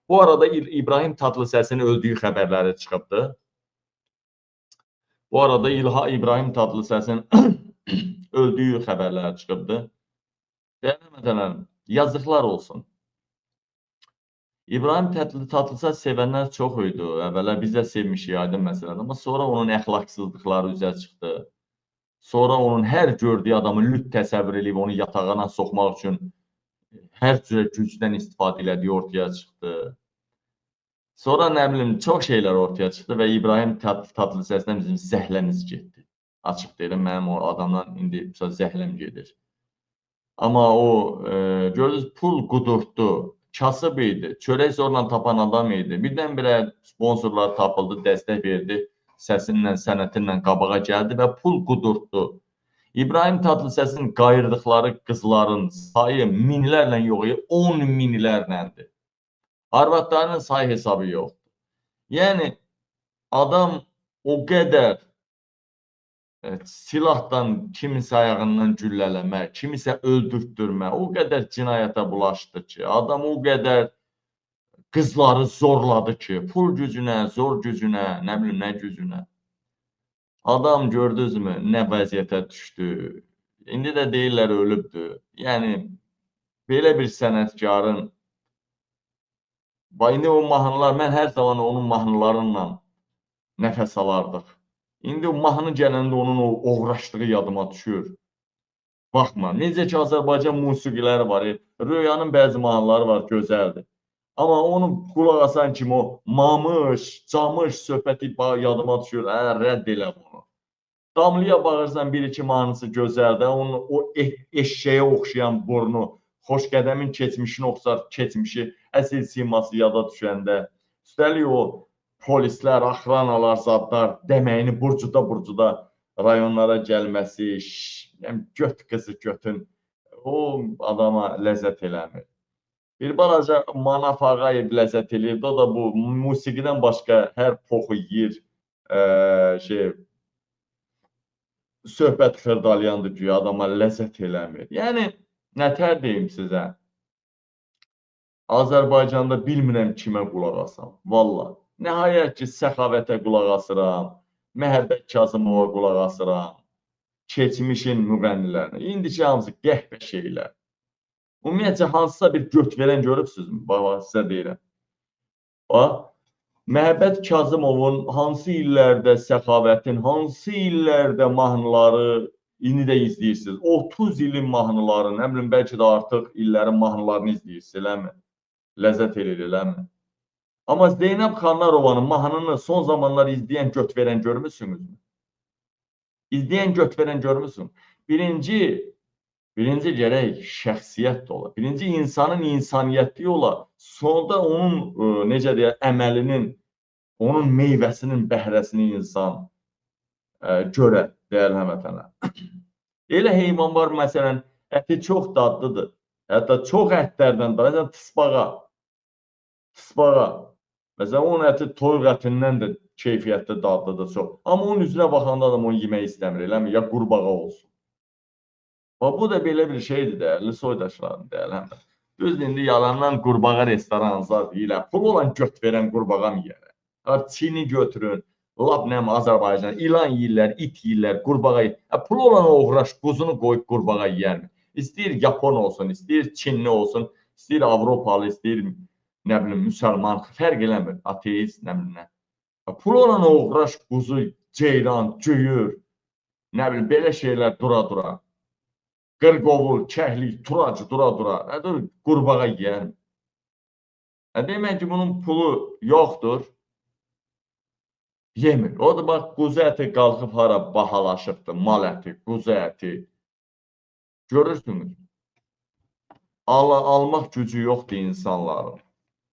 Bu arada İbrahim Tatlısəsin öldüyü xəbərləri çıxıbdı. Bu arada İbrahim Tatlısəsin öldüyü xəbərləri çıxıbdı. Dəyərli həmvətənlərim, yazıqlar olsun. İbrahim Tatlıses sevənlər çox idi. Əvvəllər biz də sevmişik, aydın məsələdir. Amma sonra onun əxlaqsızlıqları üzə çıxdı. Sonra onun hər gördüyü adamı lüt təsəvvür eləyib onu yatağına soxmaq üçün hər cürə gücdən istifadə elədiyi ortaya çıxdı. Sonra nə bilim, çox şeylər ortaya çıxdı və İbrahim Tatlısəsindən bizim zəhləmiz getdi. Açıq deyirəm, mənim o adamdan indi zəhləm gedir. Amma o, gördünüz, pul qudurtdu, kasıb idi, çörək zorla tapan adam idi. Birdən-birə sponsorlar tapıldı, dəstək verdi, səsinlə, sənətinlə qabağa gəldi və pul qudurtdu. İbrahim Tatlısəsin qayırdıqları qızların sayı minlərlə yox, 10 minlərləndir. Arvadlarının sayı hesabı yoxdur. Yəni, adam o qədər silahdan kimisə ayağından güllələmə, kimisə öldürtdürmə, o qədər cinayətə bulaşdı ki, adam o qədər qızları zorladı ki, pul gücünə, zor gücünə, nə bilim, nə gücünə. Adam gördünüzmü, nə vəziyyətə düşdü. İndi də deyirlər ölübdür. Yəni, belə bir sənətkarın, indi o mahnılar, mən hər zaman onun mahnılarıyla nəfəs alardıq. İndi o mahnı gələndə onun o oğraşdığı yadıma düşür. Baxma, necə ki Azərbaycan musiqiləri var, Röyanın bəzi mahnıları var, gözəldir. Amma onu qulaq asan kimi o mamış, camış söhbəti yadıma düşür, rədd elə bunu. Damlıya baxırsan bir-iki mahnısı gözəldir, onun o eşşəyə oxşayan burnu, Xoşqədəmin keçmişini oxşar, keçmişi, əsl siması yada düşəndə. Üstəlik o polislər, axranalar, zadlar deməyini burcuda-burcuda rayonlara gəlməsi, yəni göt qızı götün, o adama ləzzət eləmir. Bir balaca Manaf Ağayev ləzzət eləyirdi, o da bu musiqidən başqa hər poxu yiyir, söhbət xırdalayandır güya, adama ləzzət eləmir. Yəni, nətər deyim sizə, Azərbaycanda bilmirəm kimə qulaq asam, valla. Nəhayət ki, Səxavətə qulaq asıram, Məhəbbət Kazımova qulaq asıram, keçmişin müğənnilərinə. İndiki hamısı qəhbə şeylər. Ümumiyyətcə, hansısa bir göt verən görübsünüzmü? Bax, sizə deyirəm. Bax, Məhəbbət Kazımovun hansı illərdə Səxavətin, hansı illərdə mahnıları indi də izləyirsiniz. 30 ilin mahnıları, nə bilim, bəlkə də artıq illərin mahnılarını izləyirsiniz, eləmi? Ləzzət eləyir, eləmi? Amma Zeynəb Xanlarovanın mahnını son zamanlar izləyən göt verən görmüsünüzmü? İzləyən göt verən görmüsünüz. Birinci gərək şəxsiyyət də ola. Birinci insanın insaniyyətliyi ola. Sonda onun, necə deyək, əməlinin, onun meyvəsinin bəhrəsini insan görə, dəyərli həmvətənlər. Elə heyvan var, məsələn, əti çox dadlıdır. Hətta çox ətlərdən da, məsələn, tısbağa. Tısbağa. Məsələn, onun əti toyuq ətindən də keyfiyyətli dadlıdır çox. Amma onun üzünə baxanda adam onu yemək istəmir, eləmi? Ya qurbağa olsun. Bax, bu da belə bir şeydir, dəyərli soydaşlarım, dəyərli həmvətənlər. Düzdür, indi yalandan qurbağa restoranlar deyirlər. Pul olan göt verən qurbağa mı yiyər? Çini götürün, lap nəm Azərbaycan, ilan yiyirlər, it yiyirlər, qurbağa yiyirlər. Pul olan oğraş quzunu qoyub qurbağa yiyərmi? İstəyir Yapon olsun, istəyir Çinli olsun, istəyir Avropalı, istəyir nə bilim, müsəlman, fərq eləmir, ateist, nə bilim nə. Pul olan oğraş quzu, ceyran, cüyür, nə bilim, belə şeylər dura-dura. Qırqovul, kəhlik, turac dura-dura. Qurbağa yiyərmi? Demək ki, bunun pulu yoxdur, yemir. O da bax, quzu əti qalxıb hara bahalaşıbdır, mal əti, quzu əti. Görürsünüz, almaq gücü yoxdur insanların.